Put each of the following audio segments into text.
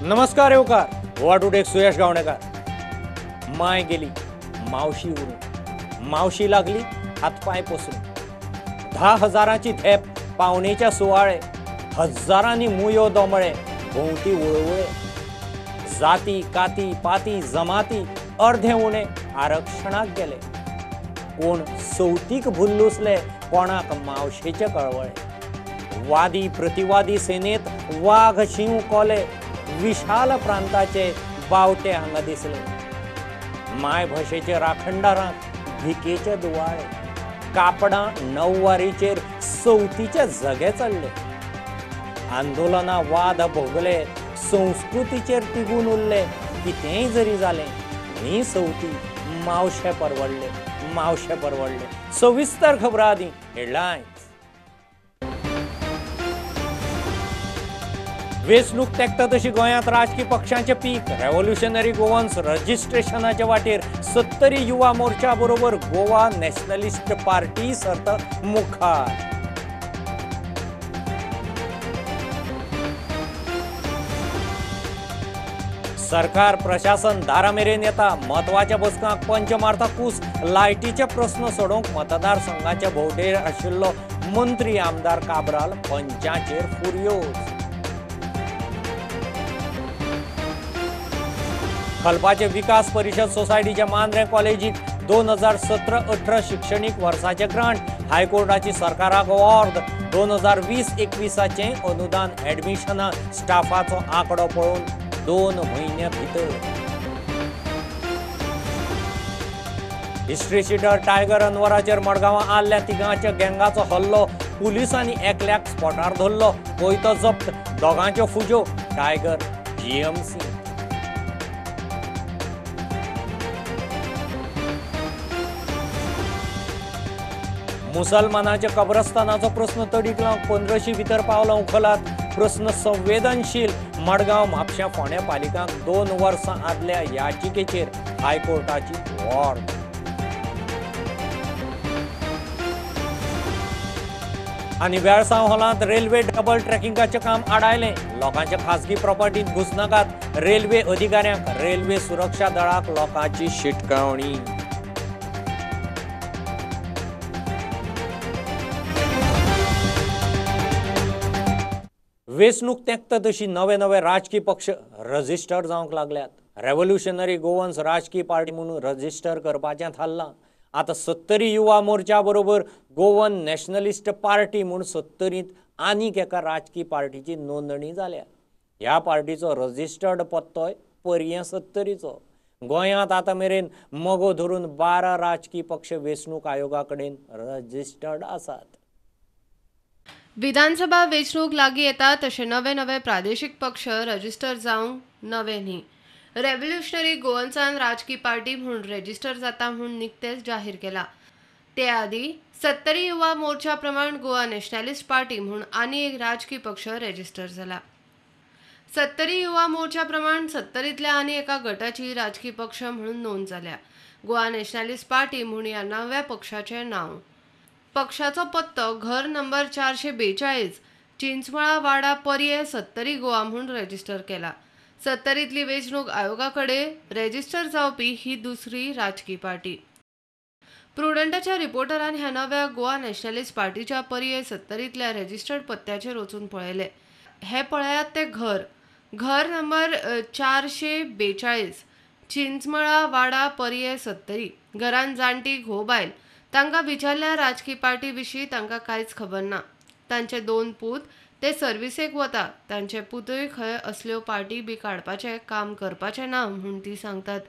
नमस्कार येवकार Goa today Suyash Gavnekar. My गेली मावशी उरून, मावशी लागली हातपाय पसरून। 10,000ची थेप पावणेच्या सुवाळे, हजारांनी मुयो दोमळे भोंवती वळवळे। जाती काती पाती जमाती अर्धे उणे आरक्षणाक गेले। कोण सवतीक भुल्लुसले कोणाक मावशेचे कळवळे। वादी प्रतिवादी सेनेत वाघ शिंव कोले, विशाल प्रांताचे बावटे हांगा दिसले। मायभाशेचे राखणदारांक भिकेचे दुवाळे, कापडां णववारीचेर सवतीचे झगे चडले। आंदोलनां वाद भोगले, संस्कृतीचेर तिगून उरले। कितेंय जरी जालें न्ही सवती मावशे परवडले, मावशे परवडले। सविस्तर खबरां आदीं हेडलायन्स। वेंचणूक तेंकता तशी गोंयांत राजकी पक्षांचे पीक। रेव्होल्युशनरी गोवन्स रजिस्ट्रेशनाचे वाटेर 70 युवा मोर्चा बरोबर गोवा नॅशनलिस्ट पार्टी सर्त मुखार। सरकार प्रशासन दारा मेरेन येता, म्हत्वाच्या बसकांक पंच मारता कूस। लायटीचे प्रस्न सोडोवंक मतदारसंघाच्या भोंवडेर आशिल्लो मंत्री आमदार काब्राल पंचाचेर फुर्योज। खलपाचे विकास परिषद सोसायटीच्या मांद्रें कॉलेजीक 2017-18 शिक्षणीक वर्साचे ग्रांट। हायकोर्टाची सरकाराक ऑर्द। 2020-21 अनुदान ऍडमिशना स्टाफाचो आंकडो पळोवन 2 म्हयन्या भितर। हिस्ट्री शिटर टायगर अनवराचेर मडगांवां आदल्या तिगांच्या गँगाचो हल्लो। पुलिसांनी एकल्याक स्पॉटार धरलो, कोयतो जप्त, दोगांच्यो फुज्यो। Tiger GMC. मुसलमानाच्या कब्रस्तानाचो प्रस्न तडीक लावंक 1500 भितर पावलां उखलात। प्रस्न संवेदनशील। मडगांव म्हापशा फोंड्या पालिकांक 2 वर्सां आदल्या याचिकेचेर हायकोर्टाची ऑर्द। आनी वेळसांव हॉलांत रेल्वे डबल ट्रॅकिंगाचें काम आडायलें। लोकांच्या खासगी प्रॉपर्टींत घुसनाकात। रेल्वे अधिकाऱ्यांक, रेल्वे सुरक्षा दळाक लोकांची शिटकावणी। वेंचणूक तेंकता तशी नवे नवे राजकी पक्ष रजिस्टर जावंक लागल्यात। रेव्होल्युशनरी गोवन्स राजकी पार्टी म्हणून रजिस्टर करपाचें थारलां। आतां 70 युवा मोर्चा बरोबर गोवन नॅशनलिस्ट पार्टी म्हूण 70 आनीक एका राजकी पार्टीची नोंदणी जाल्या। ह्या पार्टीचो रजिस्टर्ड पत्तोय पर्यें 70चो। गोंयांत आतां मेरेन मगो धरून 12 राजकी पक्ष वेंचणूक आयोगा कडेन रजिस्टर्ड आसात। विधानसभा वेंचणूक लागीं येता तशे नवे नवे प्रादेशीक पक्ष रजिस्टर जावंक नवे न्ही। रेव्होल्युशनरी गोवन्सान राजकी पार्टी म्हूण रजिस्टर जाता म्हूण निकतेच जाहीर केला। ते आदीं 70 युवा मोर्चा प्रमाण गोवा नॅशनलिस्ट पार्टी म्हूण आनी एक राजकी पक्ष रजिस्टर जाला। 70 युवा मोर्चा प्रमाण 70तल्या आनी एका गटाची राजकी पक्ष म्हणून नोंद जाल्या। गोवा नॅशनलिस्ट पार्टी म्हूण ह्या नव्या पक्षाचें नांव। पक्षाचो पत्तो घर नंबर 442 चिंचमळा वाडा पर्ये 70 गोवा म्हूण रजिस्टर केला। 70तली वेंचणूक आयोगा कडेन रजिस्टर जावपी ही दुसरी राजकी पार्टी। प्रुडंटाच्या रिपोर्टरान ह्या नव्या गोवा नॅशनलिस्ट पार्टीच्या पर्ये 70तल्या रजिस्टर्ड पत्त्याचेर वचून पळयलें। हे पळयात ते घर, घर नंबर 442 चिंचमळा वाडा पर्ये 70। घरान जाणटी घोव बायल। तांकां विचारल्या राजकी पार्टी विशीं तांकां कांयच खबर ना। तांचे 2 पूत ते सर्विसेक वता। तांचे पुतूय खंय असल्यो पार्टी बी काडपाचें काम करपाचें ना म्हूण ती सांगतात।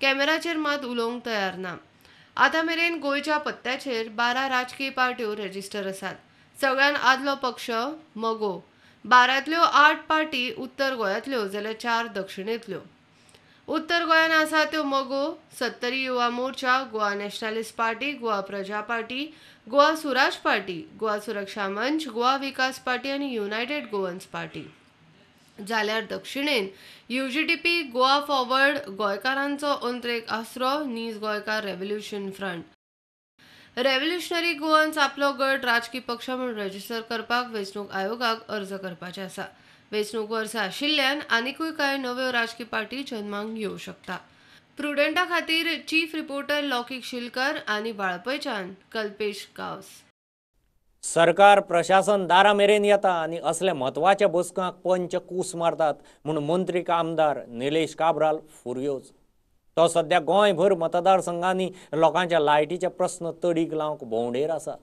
कॅमेराचेर मात उलोवंक तयार ना। आतां मेरेन गोंयच्या पत्त्याचेर 12 राजकी पार्ट्यो रजिस्टर आसात। सगळ्यान आदलो पक्ष मगो। 12तल्यो 8 पार्टी उत्तर गोंयांतल्यो जाल्यार 4 दक्षिणेंतल्यो। उत्तर गोंयांत आसा त्यो मगो, 70 Yuva Morcha, Goa nationalist party, Goa Praja party, Goa Suraj party, Goa Suraksha Manch, Goa Vikas party आनी युनायटेड गोवन्स पार्टी। जाल्यार दक्षिणेन UGTP, Goa forward, गोंयकारांचो अंत्रेक आसरो, नीज गोंयकार रेव्होल्युशन फ्रंट। रेव्होल्युशनरी गोवन्स आपलो गट राजकी पक्ष म्हूण रजिस्टर करपाक वेंचणूक आयोगाक अर्ज करपाचे आसा. वेंचणूक वर्सा आशिल्ल्यान आनिकूय कांय नव्यो राजकी पार्टी जन्माक येवं शकता. प्रुडंटा खातीर चीफ रिपोर्टर लौकीक शिलकर आनी वाळपयच्यान कल्पेश गांवस. सरकार प्रशासन दारा मेरेन येता आनी असले म्हत्वाच्या बसकांक पंच कूस मारतात म्हूण मंत्री आमदार निलेश काब्राल फुर्योज. तो सद्या गोंयभर मतदारसंघांनी लोकांच्या लायटीचे प्रस्न तडीक लावंक भोंवडेर आसा.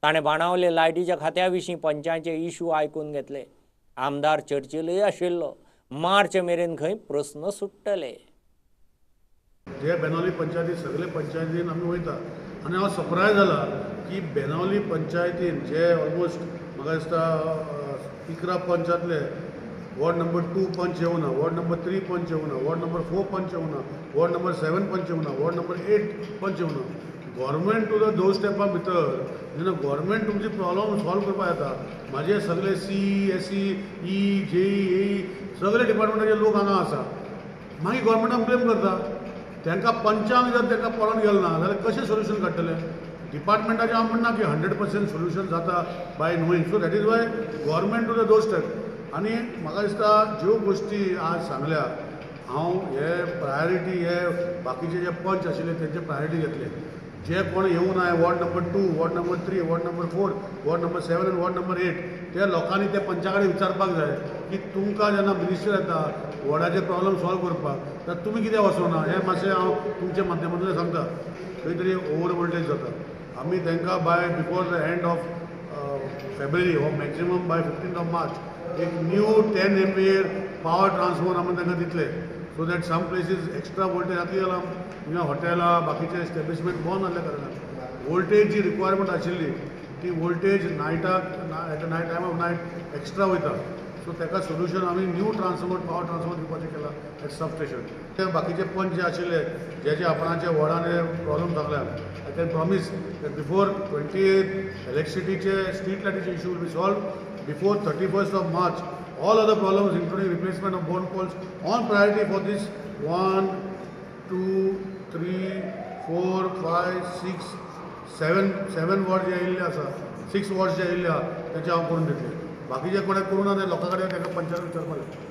ताणें बाणावले लायटीच्या खात्या विशीं पंचांचे इशू आयकून घेतले. आमदार चर्चिलय आशिल्लो. मार्च मेरेन खंय प्रस्न सुट्टले. जे बेनावली पंचायती सगळे पंचायतीन आमी वयता आनी हांव सरप्रायज जाला की बेनावली पंचायतीन जे ऑलमोस्ट म्हाका दिसता 11 पंचायतले वॉर्ड नंबर 2 पंच येवना, वॉर्ड नंबर 3 पंच येवना, वॉर्ड नंबर 4 पंच येवना, वॉर्ड नंबर 7 पंच येवना, वॉर्ड नंबर 8 पंच येवना. गव्हर्मेंट टू the दोन स्टेपा भितर जेन्ना गव्हर्मेंट तुमची प्रॉब्लम सॉल्व करपाक येता. म्हाजे सगळे C S E E J E सगळे डिपार्टमेंटाचे लोक हांगा आसा, मागीर गव्हर्मेंटाक ब्लेम करता. तांकां पंचांक जर तांकां पळोवन गेले ना जाल्यार कशें सोल्युशन काडटले? डिपार्टमेंटाचें हांव म्हणना की 100% सोल्युशन जाता by knowing. So that is why government to the doorstep. आनी म्हाका दिसता ज्यो गोश्टी आज सांगल्या हांव हे प्रायोरिटी हे बाकीचे जे पंच आशिल्ले तेंचे प्रायोरिटी घेतले. जे कोण येवना ward number 2, ward number 3, ward number 4, ward number 7 आनी वॉर्ड नंबर 8 ते लोकांनी ते पंचा कडेन विचारपाक जाय की तुमकां जेन्ना मिनिस्टर येता वॉर्डाचे प्रॉब्लम सॉल्व करपाक तर तुमी कित्याक वचना हें मातशें हांव तुमच्या माध्यमांतल्यान सांगता. खंय तरी ओवर वोल्टेज जाता. आमी तांकां by before the end of February or maximum by 15th of March एक न्यू 10 MVA power transformer आमी तांकां दितले so that some places extra voltage जातली जाल्यार म्हणजे हॉटेलां बाकीचे एस्टेब्लिशमेंट बंद जाल्ल्या कारणान वोल्टेज जी रिक्वायरमेंट आशिल्ली ती वोल्टेज नायटाक at night time of night extra वयता. सो ताका सोल्युशन आमी न्यू ट्रान्सफॉर्मर पावर ट्रान्सफॉर्मर दिवपाचें केलां एट सब स्टेशन. ते बाकीचे पंच जे आशिल्ले जे जे आपणाचे वॉर्डान प्रॉब्लम सांगल्या I can promise that before 28th इलेक्ट्रिसिटीचे street लायटीचे issue will be solve before 31st of March. All other problems including replacement of bone poles on priority for this 1, 2, 3, 4, 5, 6, 7 ward जे आयिल्ले आसा 6 ward जे आयिल्ले आसा तेचे हांव करून दितले. बाकीचे कोणें करूं ना ते लोकां कडेन ताका पंचायत विचारपाक जाय.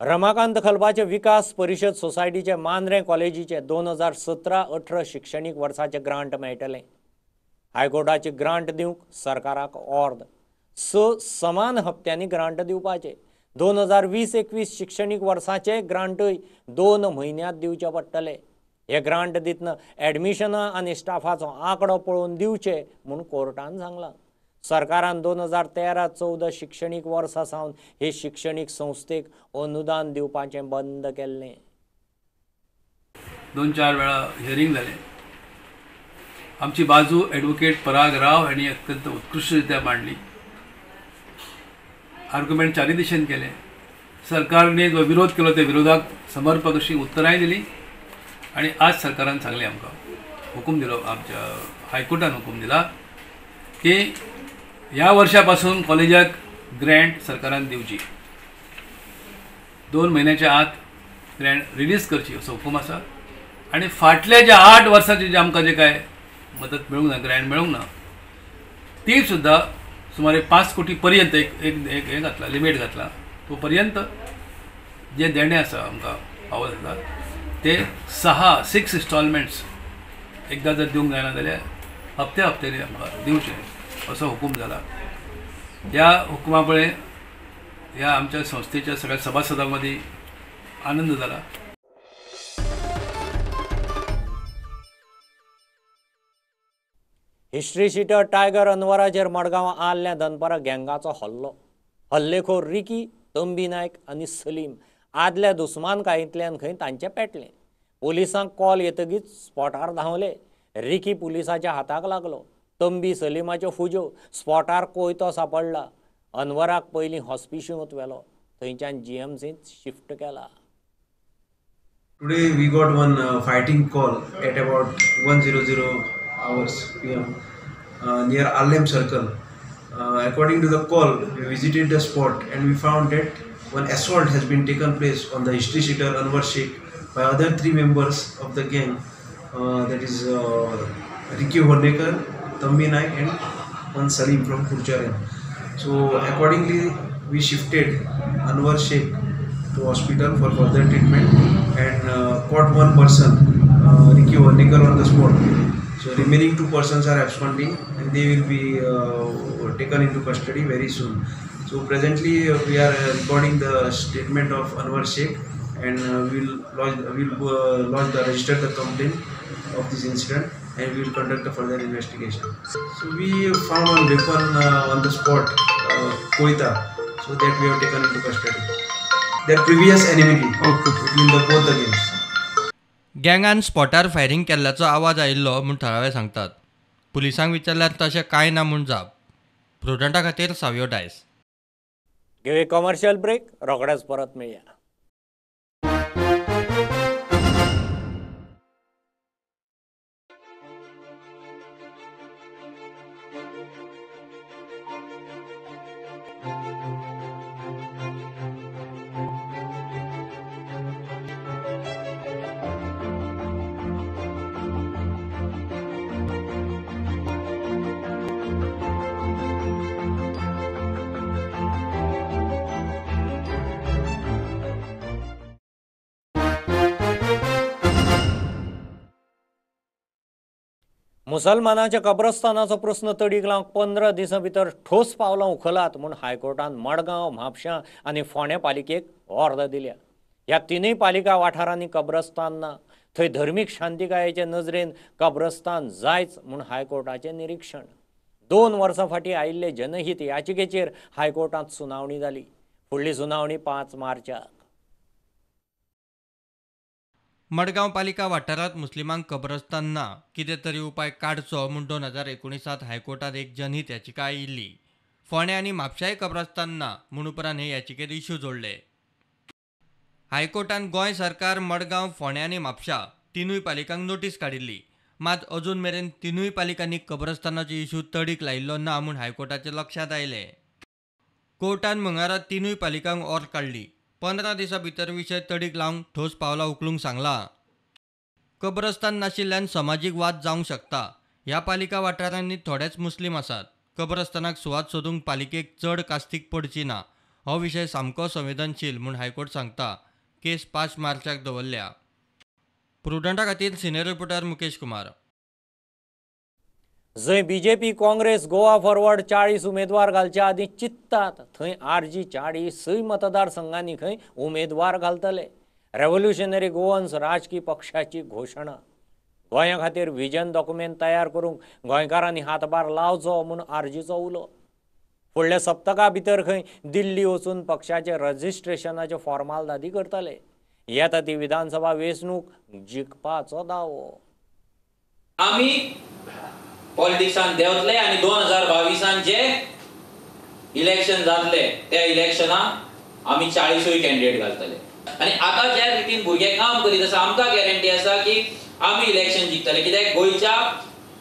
रमाकांत खलपाचे विकास परिशद सोसायटीचे मांद्रें कॉलेजीचे 2017-18 शिक्षणीक वर्साचे ग्रांट मेळटले. हायकोर्टाचे ग्रांट दिवंक सरकाराक ऑर्द. 6 समान हप्त्यांनी ग्रांट दिवपाचे. 2020-21 शिक्षणीक वर्साचे ग्रांटय 2 म्हयन्यांत दिवचे पडटले. हे ग्रांट दितना एडमिशनां आनी स्टाफाचो आंकडो पळोवन दिवचे म्हूण कोर्टान सांगलां. सरकारान 2013-14 शिक्षणीक वर्सा सावन हे शिक्षणीक संस्थेक अनुदान दिवपाचें बंद केल्लें. 2-4 वेळा हियरिंग जालें. आमची बाजू एडवोकेट पराग राव हांणी अत्यंत उत्कृश्टरित्या मांडली. आर्ग्युमेंट चारी दिशेन केले. सरकारने जो विरोध केलो त्या विरोधाक समर्पक अशी उत्तरांय दिली आनी आज सरकारान सांगलें आमकां हुकूम दिलो, आमच्या हायकोर्टान हुकूम दिला की ह्या वर्षा पासून कॉलेजाक ग्रँट सरकारान दिवची, 2 म्हयन्याच्या आत ग्रँट रिलीज करची असो हुकूम आसा. आनी फाटल्या ज्या 8 वर्सांची जे आमकां जे काय मदत मेळूंक ना, ग्रँट मेळूंक ना, ती सुद्दां सुमारे 5 कोटी पर्यंत एक एक हें घातला, लिमीट घातला, तो पर्यंत जे देणें आसा आमकां फावो जाता ते 6 इन्स्टॉलमेंट्स एकदां जर दिवंक जायना जाल्यार हप्त्या हप्त्यांनी आमकां दिवचे असो हुकूम जाला. ह्या हुकुमा पळय ह्या आमच्या संस्थेच्या सगळ्या सभासदां मदीं आनंद जाला. हिस्ट्री शिटर टायगर अनवराचेर मडगांवां आदल्या दनपारां गँगाचो हल्लो. हल्लेखोर रिकी, तंबी नायक आनी सलीम आदल्या दुस्मानकायेंतल्यान खंय तांचें पेटलें. पोलिसांक कॉल येतगीच स्पॉटार धांवले. रिकी पुलिसाच्या हाताक लागलो. तंबी सलीमाच्यो फुज्यो. स्पॉटार कोयतो सापडला. अनवराक पयलीं हॉस्पिशूंत व्हेलो, थंयच्यान जीएमसींत शिफ्ट केला. Today we got one fighting call at about 1:00 hours PM near Arlem Circle. According to the call, we visited the spot and we found that one assault has been taken place on the history sheeter Anwar Sheikh by other 3 members of the gang, that is Ricky Hornekar, Tambi Naik and one Salim from Curchorem. So accordingly we shifted Anwar Sheikh to hospital for further treatment and caught one person, Ricky Hornekar, on the spot. So remaining 2 persons are absconding and they will be taken into custody very soon. So presently we are recording the statement of Anwar Sheikh and we will register the complaint of this incident and we will conduct a further investigation. So we found one weapon on the spot, Koita, so that we have taken into custody. Their previous enmity between the both the gangs. गँगान स्पॉटार firing केल्ल्याचो आवाज आयिल्लो म्हूण थळावे सांगतात. पुलिसांक विचारल्यार तशें कांय ना म्हूण जाप. प्रुडंटा खातीर सावियो डायस. घेवया कॉमर्शियल ब्रेक, रोखडेच परत मेळया. मुसलमानाच्या कब्रस्तानाचो प्रस्न तडीक लावंक 15 दिसां भितर ठोस पावलां उखलात म्हूण हायकोर्टान मडगांव, म्हापशां आनी फोंडें पालिकेक ऑर्द दिल्या. ह्या तिनूय पालिका वाठारांनी कब्रस्तान ना, थंय धर्मीक शांतिकायेचे नजरेन कब्रस्तान जायच म्हूण हायकोर्टाचें निरीक्षण. 2 वर्सां फाटीं आयिल्ले जनहीत याचिकेचेर हायकोर्टांत सुनावणी जाली. फुडली सुनावणी 5 मार्चाक. मडगांव पालिका वाठारांत मुस्लिमांक कब्रस्तान ना, कितें तरी उपाय काडचो म्हूण 2019 हायकोर्टांत एक जनहीत याचिका आयिल्ली. फोंडें आनी म्हापशाय कब्रस्तान ना म्हूण उपरांत हे याचिकेत इश्यू जोडले. हायकोर्टान गोंय सरकार, मडगांव, फोंडें आनी म्हापशा तिनूय पालिकांक नोटीस काडिल्ली. मात अजून मेरेन तिनूय पालिकांनी कब्रस्तानाचो इश्यू तडीक लायिल्लो ना म्हूण हायकोर्टाच्या लक्षांत आयलें. कोर्टान मंगळारा तिनूय पालिकांक ऑर्द काडली. 15 दिसां भितर विशय तडीक लावंक ठोस पावलां उखलूंक सांगलां. कब्रस्तान नाशिल्ल्यान समाजीक वाद जावंक शकता. ह्या पालिका वाठारांनी थोडेच मुस्लीम आसात. कब्रस्तानाक सुवात सोदूंक पालिकेक चड कास्तीक पडची ना. हो विशय सामको संवेदनशील म्हूण हायकोर्ट सांगता. केस 5 मार्चाक दवरल्या. प्रुडंटा खातीर सिनियर रिपोर्टर मुकेश कुमार. जंय बीजेपी, काँग्रेस, गोवा फॉरवर्ड 40 उमेदवार घालच्या आदीं चिंततात थंय आरजी 40 मतदारसंघांनी खंय उमेदवार घालतले. रेव्होल्युशनरी गोवन्स राजकी पक्षाची घोशणा. गोंया खातीर विजन डॉक्युमेंट तयार करूंक गोंयकारांनी हातभार लावचो म्हूण आरजीचो उलो. फुडल्या सप्तका भितर खंय दिल्ली वचून पक्षाचे रजिस्ट्रेशनाचे फॉर्मालदादी करतले. येता ती विधानसभा वेंचणूक जिखपाचो दावो. आमी पॉलिटिक्सान देंवतले आनी 2022 जे इलेक्शन जातले त्या इलेक्शनाक आमी 40 कॅन्डिडेट घालतले. आनी आतां ज्या रितीन भुरगे काम करीत आसा आमकां गॅरंटी आसा की आमी इलेक्शन जिखतले. कित्याक गोंयच्या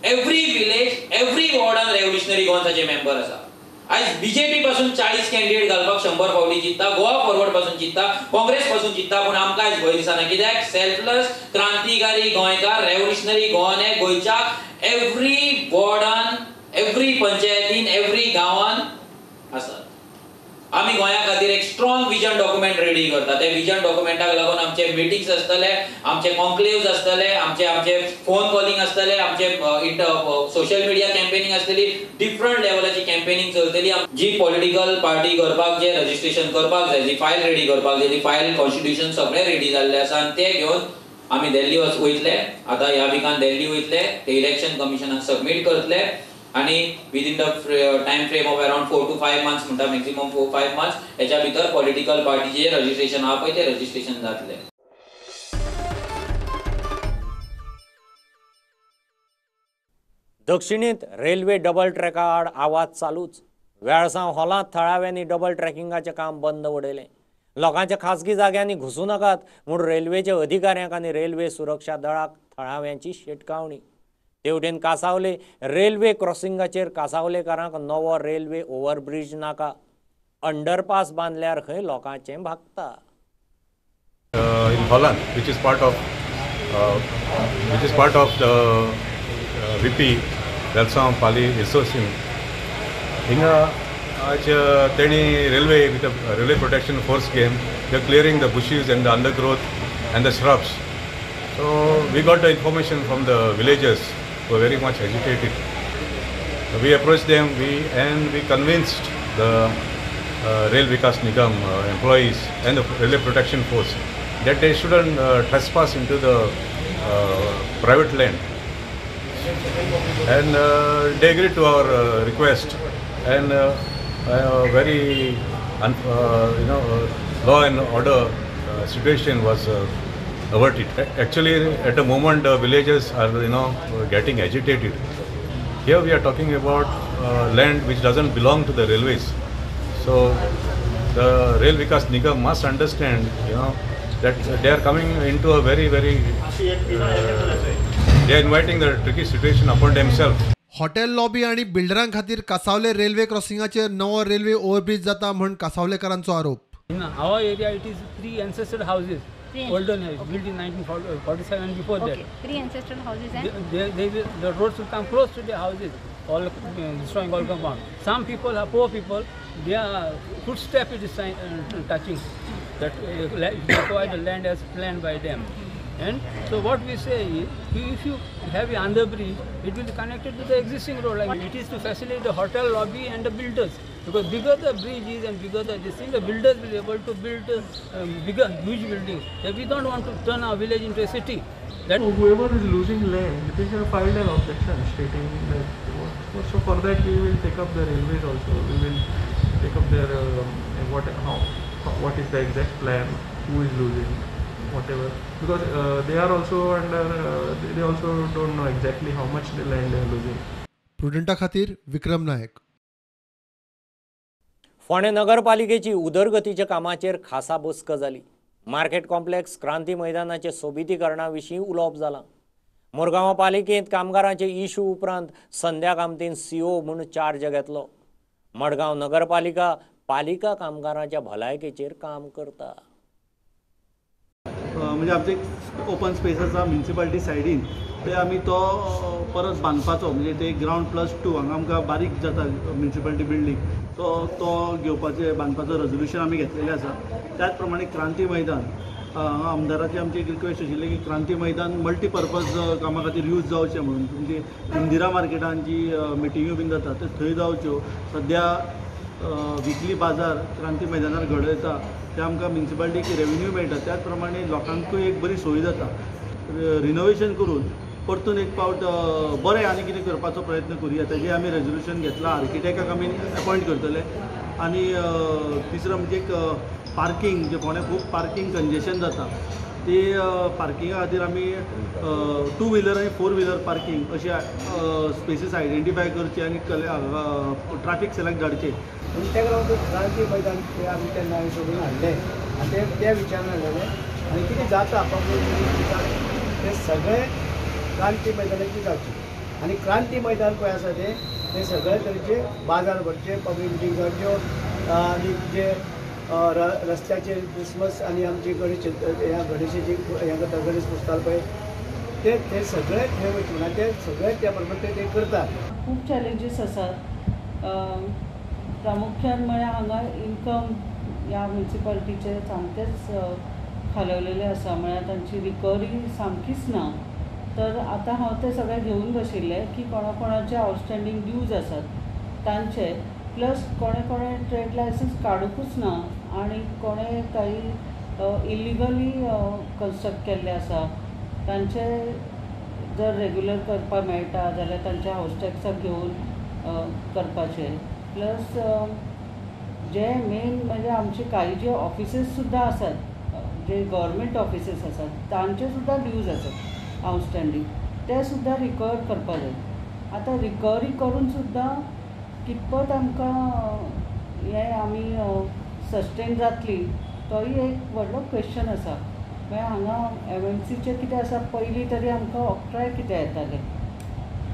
एवरी विलेज, एवरी वॉर्डान रेव्होल्युशनरी गोवन्साचे मेंबर आसा. आयज बीजेपी पासून 40 कॅन्डिडेट घालपाक 100 फावटी चिंतता, गोवा फॉरवर्ड पासून चिंतता, काँग्रेस पासून चिंतता, पूण आमकां आयज भंय दिसना. कित्याक सेल्फलेस क्रांतिकारी गोंयकार रेव्होल्युशनरी गोवन हे गोंयच्या एवरी वॉर्डान, एवरी पंचायतीन, एवरी गांवान आसात. आमी गोंया खातीर एक स्ट्रॉंग विजन डॉक्युमेंट रेडी करता. त्या विजन डॉक्युमेंटाक लागून आमचे मिटिंग्स आसतले, आमचे कॉन्क्लेव्स आसतले, आमचे आमचे फोन कॉलिंग आसतले, आमचे सोशल मिडिया कॅम्पेनिंग आसतली, डिफरंट लेवलाची कॅम्पेनिंग चलतली. जी पॉलिटिकल पार्टी करपाक जे रजिस्ट्रेशन करपाक जाय, जी फायल रेडी करपाक जाय, ती फायल कॉन्स्टिट्युशन सगळें रेडी जाल्लें आसा आनी ते घेवन आमी दिल्ली वयतले. आतां ह्या विकान दिल्ली वयतले, ते इलेक्शन कमिशनाक सबमीट करतले आनी within the time frame of around 4 to 5 months म्हणटा, मॅक्झिमम 4-5 मंथ्स हेच्या भितर पॉलिटिकल पार्टीचे रजिस्ट्रेशन आहा पळय ते रजिस्ट्रेशन जातलें. दक्षिणेंत रेल्वे डबल ट्रॅका आड आवाज चालूच. वेळसांव हॉलांत थळाव्यांनी डबल ट्रॅकिंगाचें काम बंद उडयलें. लोकांच्या खाजगी जाग्यांनी घुसूं नाकात म्हूण रेल्वेच्या अधिकाऱ्यांक आनी रेल्वे सुरक्षा दळाक थळाव्यांची शिटकावणी. तेवटेन कासावले रेल्वे क्रॉसिंगाचेर कासावलेकारांक नवो रेल्वे ओव्हरब्रीज नाका, अंडरपास बांदल्यार खंय लोकांचें भागता. In Holland, which is part of the VP Velsao Pali Association. Hinga आज तेणी railway with railway protection force came, they are clearing the bushes and the undergrowth and the shrubs. So we got the information from the villagers who were very much agitated. So we approached them, we convinced the Rail Vikas Nigam employees and the Railway Protection Force that they shouldn't trespass into the private land. And they agreed to our request, and very law and order situation was averted. Actually, at the moment, the villagers are getting agitated. Here we are talking about land which doesn't belong to the railways. So the Rail Vikas Nigam must understand, that they are coming into a very, very, they are inviting the tricky situation upon themselves. Hotel lobby आणि बिल्डरां खातीर कासावले railway क्रॉसिंगाचेर नवो railway overbridge जाता म्हण कासावलेकारांचो आरोप. In our area it is three ancestral houses, olden age, built in 1947 before that. Three ancestral houses and the roads will come close to the houses, all destroying all compound. Some people are poor people, their footstep is touching that require the land as planned by them. And so what we say is, if you have an under bridge, it will be connected to the existing road. Like it is to facilitate the hotel lobby and the builders. Because bigger the bridge is and bigger the this thing, the builders will be able to build bigger, huge buildings. We don't want to turn our village into a city. That whoever is losing land, they have filed an objection stating that. So for that we will take up the railways also. We will take up their what is the exact plan, who is losing, whatever, because they are also under they also don't know exactly how much the land they are losing. प्रुडंटा खातीर विक्रम नायक. फोंडें नगरपालिकेची उदरगतीच्या कामाचेर खासा बसका जाली. Market complex क्रांती मैदानाचे सोबितीकरणा विशीं उलोवप जालां. मुरगांव पालिकेंत कामगारांचे इशू उपरांत संध्या कामतीन सीओ म्हूण चार्ज घेतलो. मडगांव नगरपालिका पालिका कामगारांच्या भलायकेचेर काम करता. म्हणजे आमचे एक ओपन स्पेस आसा म्युनिसिपालिटी सायडीन, ते आमी तो परत बांदपाचो, म्हणजे ते ग्रावंड +2 हांगा आमकां बारीक जाता म्युनिसिपालिटी बिल्डींग, सो तो घेवपाचें बांदपाचो रेजोल्युशन आमी घेतलेलें आसा. त्याच प्रमाणे क्रांती मैदान हांगा आमदाराची आमची एक रिक्वेस्ट आशिल्ली की क्रांती मैदान मल्टीपर्पज कामा खातीर यूज जावचें म्हणून. तुमची इंदिरा मार्केटान जी मिटिंग्यो बीन जाता ते थंय जावच्यो. सद्या विकली बाजार क्रांती मैदानार घडयता ते आमकां म्युनिसिपालिटीक रेवेन्यू मेळटा, त्याच प्रमाणे लोकांकूय एक बरी सोय जाता. रिनोवेशन करून परतून एक पावट बरें आनी कितें करपाचो प्रयत्न करुया, तेजें आमी रेजोल्युशन घेतलां. आर्किटेक्टाक आमी अपॉयंट करतले. आनी तिसरो म्हणजे एक पार्किंग, जे फोंड्या खूब पार्किंग कंजेशन जाता, ते पार्किंगा खातीर आमी 2 व्हिलर आनी 4 व्हिलर पार्किंग अशे स्पेसीस आयडेंटिफाय करचे आनी ट्राफीक सेलाक धाडचे. पूण ताका लागून क्रांती मैदान ते आमी तेन्ना सोदून हाडलें आनी ते त्या विचारान हाडलेलें आनी कितें जाता पब्लीक ते सगळें क्रांती मैदानाचेर जावचें. आनी क्रांती मैदान पळय आसा ते सगळे तरेचे बाजार भरचे, पब्लीक मिटींग जावच्यो आनी जे रस्त्याचेर क्रिसमस आनी आमची गणेश ह्या गणेशाची हें करता, गणेश पुजताले पळय ते ते सगळे थंय वयचे म्हणून ते सगळे त्या प्रमाणे ते करतात. खूब चॅलेंजीस आसात. प्रामुख्यान म्हळ्यार हांगा इन्कम ह्या म्युनिसिपालिटीचें सामकेंच खालवलेलें आसा, म्हळ्यार तांची रिकवरी सामकीच ना. तर आतां हांव तें सगळें घेवन बशिल्लें की कोणा कोणाचे आवटस्टेंडींग ड्यूज आसात तांचे, प्लस कोणें कोणें ट्रेड लायसन्स काडुंकूच ना आनी कोणें काही इलिगली कन्स्ट्रक्ट केल्लें आसा तांचे जर रेगुलर करपाक मेळटा जाल्यार तांच्या हावस टॅक्साक घेवन करपाचें. प्लस जे मेन म्हणजे आमचे काही जे ऑफिसीस सुद्दां आसात, जे गव्हर्मेंट ऑफिसीस आसात तांचे सुद्दां ड्यूज आसात आवटस्टेंडींग, ते सुद्दां रिकवर करपाक जाय. आतां रिकवरी करून सुद्दां कितपत आमकां हें आमी सस्टेन जातली तोय एक व्हडलो क्वेश्चन आसा. म्हळ्यार हांगा एमएमसीचें कितें आसा, पयलीं तरी आमकां ऑक्ट्राय कितें येतालें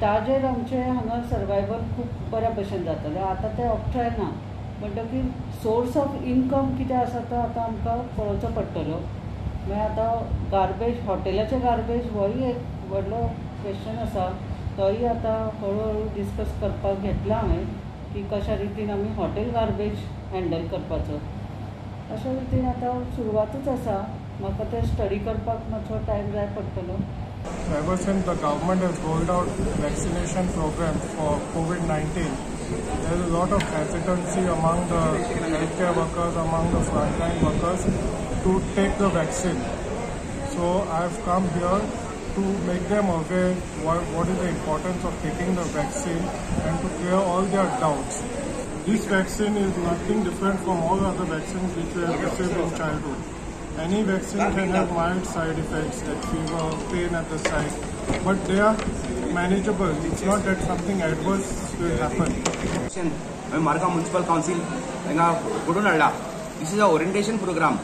ताजेर आमचें हांगा सर्वायवल खूब बऱ्या भशेन जातालें. आतां तें ऑक्ट्राय ना, म्हणटकीर सोर्स ऑफ इनकम कितें आसा तो आतां आमकां पळोवचो पडटलो. म्हळ्यार आतां गार्बेज, हॉटेलाचें गार्बेज होय एक व्हडलो क्वेश्चन आसा, तोय आतां हळू हळू डिस्कस करपाक घेतला हांवें की कशा रितीन आमी हॉटेल गार्बेज हँडल करपाचो. अशा रितीन आतां सुरवातूच आसा, म्हाका तें स्टडी करपाक मातसो टायम जाय पडटलो. Ever since the government has rolled out vaccination program for COVID-19, there is a lot of hesitancy among the healthcare workers, among the frontline workers to take the vaccine. So I have come here to make them aware what is the importance of taking the vaccine and to clear all their doubts. This vaccine is nothing different from all other vaccines which we have received in childhood. Any vaccine can have mild side effects like fever, pain at the site, but they are manageable. It's not that something adverse will happen. Margao Municipal Council हांगा घडोवन हाडला. This is a orientation program.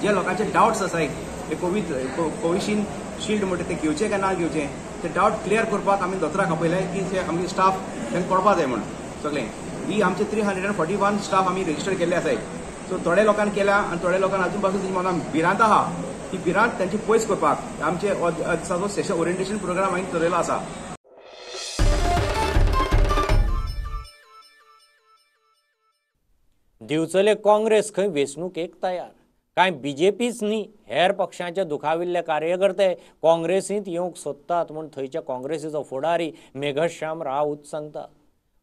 जे लोकांचे doubts आसाय ते Covishield shield म्हणटा ते घेवचे काय ना घेवचे ते डावट क्लियर करपाक आमी दोतोराक आपयले की जे आमचे स्टाफ तांकां कळपा जाय म्हूण सगळें. ही आमचे 341 स्टाफ आमी रजिस्टर केल्ले आसाय. सो थोड्या लोकांनी केल्या आनी थोड्या लोकांनी अजून पासून तेजी मनान भिरांत आहा, ती भिरांत तांची पयस करपाक आमचे दिसाचो सेशन ओरिएंटेशन प्रोग्राम हांवें चलयलो आसा. दिवचले काँग्रेस खंय वेंचणुकेक तयार. कांय बीजेपीच न्ही हेर पक्षांचे दुखाविल्ले कार्यकर्ते काँग्रेसींत येवंक सोदतात म्हूण थंयच्या काँग्रेसीचो फुडारी मेघश्याम राऊत सांगता.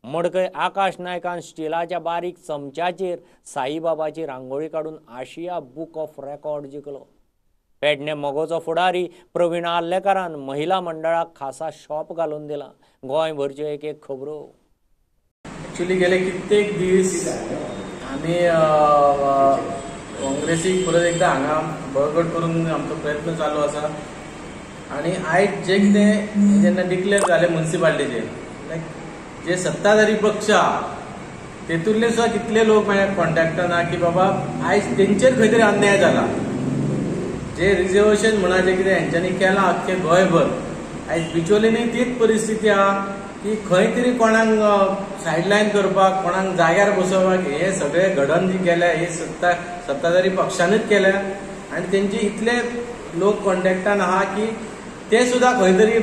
मडकय आकाश नायकान स्टिलाच्या बारीक चमच्याचेर साईबाबाची रांगोळी काडून आशिया बुक ऑफ रेकॉर्ड जिखलो. पेडणे मगोचो फुडारी प्रवीण आर्लेकारान महिला मंडळाक खासा शॉप घालून दिला. गोंयभरच्यो एक एक खबरो. एक्चुअली गेले कित्येक दीस आमी काँग्रेसीक परत एकदा हांगा बळकट करून आमचो प्रयत्न चालू आसा आनी आयज जे कितें जेन्ना डिक्लेअर जालें मुन्सिपालिटीचे, लायक जे सत्ताधारी पक्ष आहा तेतूंतले सुद्दां कितले लोक म्हाज्या कॉन्टेक्टान आहा की बाबा आयज तेंचेर खंय तरी अन्याय जाला. जे रिजर्वेशन म्हणा जे कितें हेंच्यांनी केलां अख्खें गोंयभर, आयज बिचोलीनूय तीच परिस्थिती आहा की खंय तरी कोणाक सायडलायन करपाक, कोणाक जाग्यार बसोवपाक हे सगळे घडण जी केल्या हे सत्ताधारी पक्षानूच केल्या आनी तेंचे इतले लोक कॉन्टेक्टान आहा की ते सुद्दां खंय तरी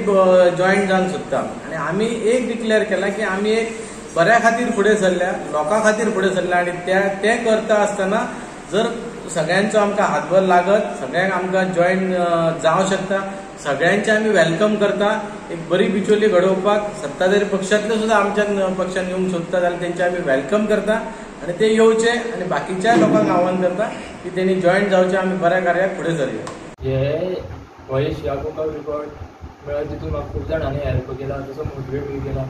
जॉयन जावंक सोदता. आनी आमी एक डिक्लेअर केला की आमी एक बऱ्या खातीर फुडें सरल्या, लोकां खातीर फुडें सरल्या आनी तें करता आसतना जर सगळ्यांचो आमकां हातभर लागत, सगळ्यांक आमकां जॉयन जावंक शकता, सगळ्यांचे आमी welcome करता. एक बरी बिचोली घडोवपाक सत्ताधारी पक्षांतले सुद्दां आमच्या पक्षान येवंक सोदता जाल्यार तेंचे आमी welcome करता आनी ते येवचे आनी बाकीच्या लोकांक आव्हान करता की तेणी जॉयन जावचे, आमी बऱ्या कार्याक फुडें सरया. हे एशिया बुक ऑफ रिकॉर्ड मेळ्ळो तितून म्हाका खूब जाणांनी हेल्प केला, तसो मोटिवेटूय केला.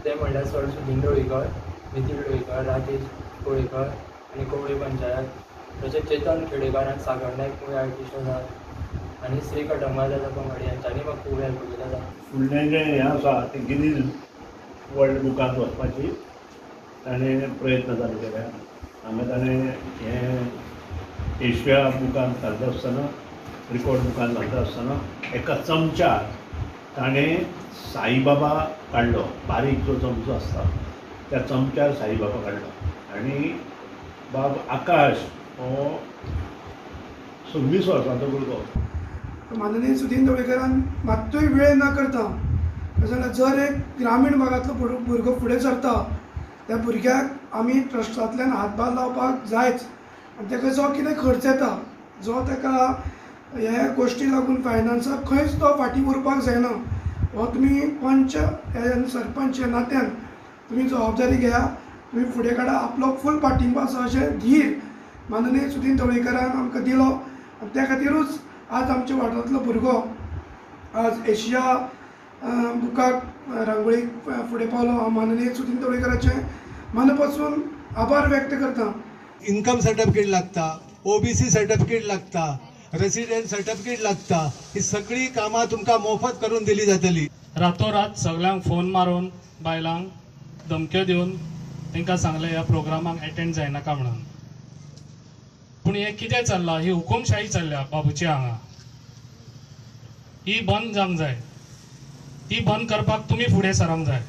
ते म्हणल्यार सर सुदीन ढवळीकर, नितीन ढवळीकर, राजेश कोळेकर आनी कोवळे पंचायत, तशेंच चेतन खेडेकर आनी सागर नायक मुवी आर्टिस्ट आसा आनी श्री कटंबा दादा पंगडी हांच्यांनी म्हाका खूब हेल्प केला. फुडलें जें हें आसा तें गिनीज वर्ल्ड बुकांत वचपाची ताणें प्रयत्न चालू केल्या. हांगा ताणें हें एशिया बुकांत घालता आसतना, रिकॉर्ड बुकांत घालता आसतना एका चमच्यार ताणें साईबाबा काडलो. बारीक जो चमचो आसता त्या चमच्यार साईबाबा काडलो आनी बाब आकाश हो 26 वर्सांचो भुरगो. माननीय सुदीन ढवळीकरान मात्तूय वेळ न करता, जाल्यार जर एक ग्रामीण भागांतलो भुरगो फुडें सरता त्या भुरग्याक आमी ट्रस्टांतल्यान हातभार लावपाक जायच आनी ताका जो कितें खर्च येता, जो ताका हे गोश्टी लागून फायनान्साक खंयच तो फाटीं उरपाक जायना, हो तुमी पंच सरपंच ह्या नात्यान तुमी जबाबदारी घेया, तुमी फुडें काडा, आपलो फूल पाठिंबो आसा अशें धीर माननीय सुदीन ढवळीकरान आमकां दिलो आनी त्या खातीरूच आज आमच्या वाठारांतलो भुरगो आज एशिया बुकाक रांगोळीक फुडें पावलो. हांव माननीय सुदीन ढवळीकराचें मना पासून आभार व्यक्त करता. इन्कम सर्टिफिकेट लागता, ओबीसी सर्टिफिकेट लागता, रेसिडेंट सर्टिफिकेट लागता, ही सगळी कामां तुमकां मोफत करून दिली जातली. रातोरात सगळ्यांक फोन मारून बायलांक धमक्यो दिवन तांकां सांगलें ह्या प्रोग्रामाक एटेंड जायनाका म्हणून. पूण हें कितें चल्लां, ही हुकुमशाही चल्ल्या बाबूची हांगा, ही बंद जावंक जाय. ती बंद करपाक तुमी फुडें सरोंक जाय.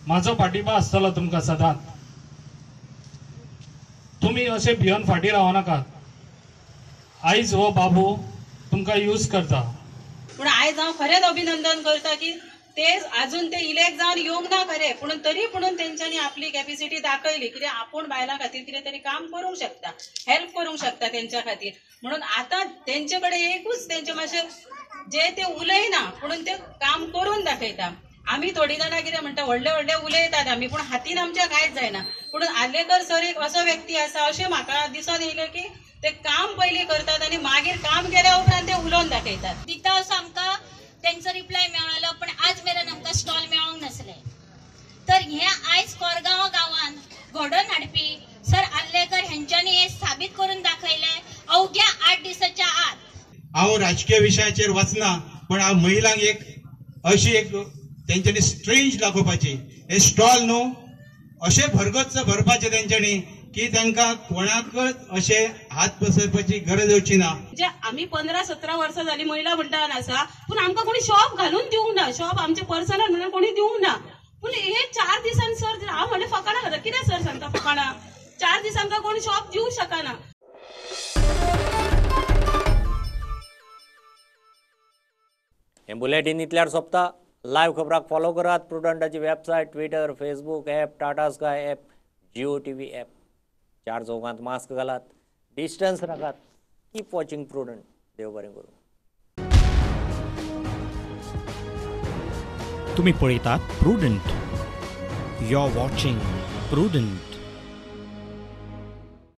म्हाजो पाठिंबा आसतलो तुमकां सदांच. तुमी अशें भिवन फाटीं रावनाकात. आयज हो बाबू तुमकां यूज करता. पूण आयज हांव खरेंच अभिनंदन करता की ते अजून ते इलेक्ट जावन येवंक ना खरें, पूण तरी पुणून तेंच्यांनी आपली कॅपेसिटी दाखयली कित्याक आपूण बायलां खातीर कितें तरी काम करूंक शकता, हेल्प करूंक शकता तेंच्या खातीर. म्हणून आतां तेंचे कडेन एकूच तेंचे मातशें जे ते उलयना पूण ते काम करून दाखयता. आमी थोडी जाणां कितें म्हणटा व्हडले व्हडले उलयतात आमी, पूण हातीन आमच्या कांयच जायना. पूण आर्लेकर सर एक असो व्यक्ती आसा अशें म्हाका दिसून येयलें की ते काम पयलीं करतात आनी मागीर काम केल्या उपरांत ते उलोवन दाखयतात. दिता असो आमकां तेंचो रिप्लाय मेळ्ळो, पण आज मेरेन आमकां स्टॉल मेळोंक नासले. तर हे आयज कोरगांव गांवान घडोवन हाडपी सर आर्लेकर हेंच्यांनी हे साबीत करून दाखयलें अवघ्या 8 दिसाच्या आत. हांव राजकीय विशयाचेर वचना, पण हांव महिलांक एक अशी एक तेंच्यांनी स्ट्रेंज दाखोवपाची हे स्टॉल न्हू अशें भरगच्च भरपाचें तेंच्यांनी की तांकां कोणाकच अशें हात पसरपाची गरज येवची ना. म्हणजे आमी 15-17 वर्सां जाली महिला मंडळान आसा, पूण आमकां कोणी शॉप घालून दिवंक ना, शॉप आमचे पर्सनल म्हणून कोणी दिवंक ना. पूण हे 4 दिसान सर हांव म्हणलें फकाणां घालता, कितें सर सांगता फकाणां, 4 दिसान आमकां कोणी शॉप दिवंक शकना. हें बुलेटीन इतल्यार सोंपता. लायव्ह खबराक फॉलो करात प्रुडंटाची website, Twitter, Facebook app, Tata Sky app, Jio TV app. 4 चौगांत mask घालात, डिस्टन्स राखात, कीप वॉचिंग प्रुडंट. देव बरें करूं. तुम्ही पळयतात Prudent. You are watching Prudent.